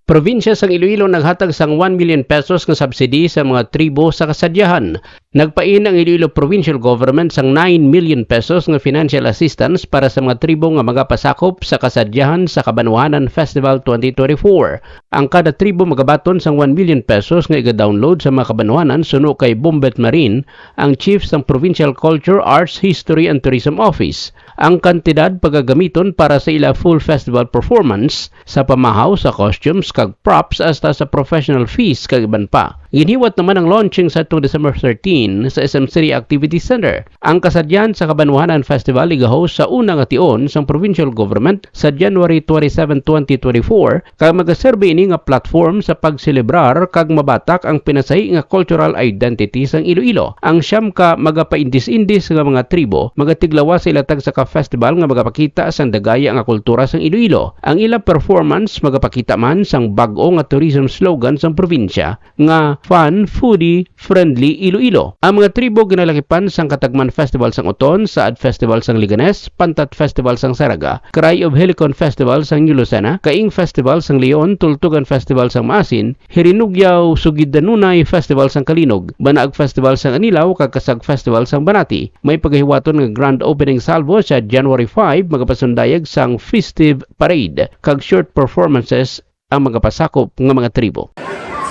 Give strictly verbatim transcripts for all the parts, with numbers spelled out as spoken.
Probinsya sang Iloilo naghatag sang one million pesos nga subsidy sa mga tribo sa kasadyahan. Nagpain ang Iloilo Provincial Government sang nine million pesos nga financial assistance para sa mga tribo nga magapasakop sa kasadyahan sa Kabanwahanan Festival twenty twenty-four. Ang kada tribo magabaton sang one million pesos nga iga-download sa mga kabanwahanan suno kay Bombet Marin, ang chief sang Provincial Culture, Arts, History and Tourism Office. Ang kantidad pagagamiton para sa ila full festival performance, sa pamahaw sa costumes kag props hasta sa professional fees kag iban pa. Ginhiwat naman ang launching sa atong December thirteen sa S M City Activity Center. Ang kasadyahan sa Kabanwahanan Festival iga-host sa una nga tion sang provincial government sa January twenty-seven, twenty twenty-four, kag magaserbi ini nga platform sa pagselebrar kag mabatak ang pinasahi nga cultural identity sang Iloilo. Ang siyam ka magapaindis-indis nga mga tribo magatiglawas sa ila tagsa ka festival nga magapakita sang dagaya nga kultura sang Iloilo. Ang ila performance magapakita man sang bag-o nga tourism slogan sang probinsya nga Fun, Foodie, Friendly Iloilo. Ang mga tribo ginalakipan sang Katagman Festival sang Oton, Saad Festival sang Leganes, Pantat Festival sang Saraga, Cry of Helicon Festival sang New Lucena, Kaing Festival sang Leon, Tultugan Festival sang Maasin, Hirinugyaw Sugidanunay Festival sang Kalinog, Banaag Festival sang Anilao, kag Kasag Festival sang Banati. May pagahiwaton nga grand opening salvo sa January five, magapasundayag sang festive parade kag short performances ang magapasakop nga mga tribo.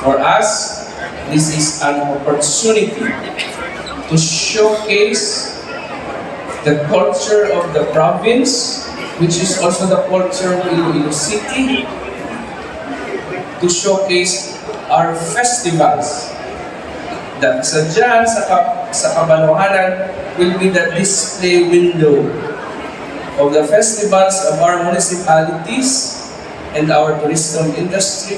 For us, this is an opportunity to showcase the culture of the province, which is also the culture of Iloilo City, to showcase our festivals. That sa dyan, sa, ka- sa Kabanwahanan, will be the display window of the festivals of our municipalities and our tourism industry.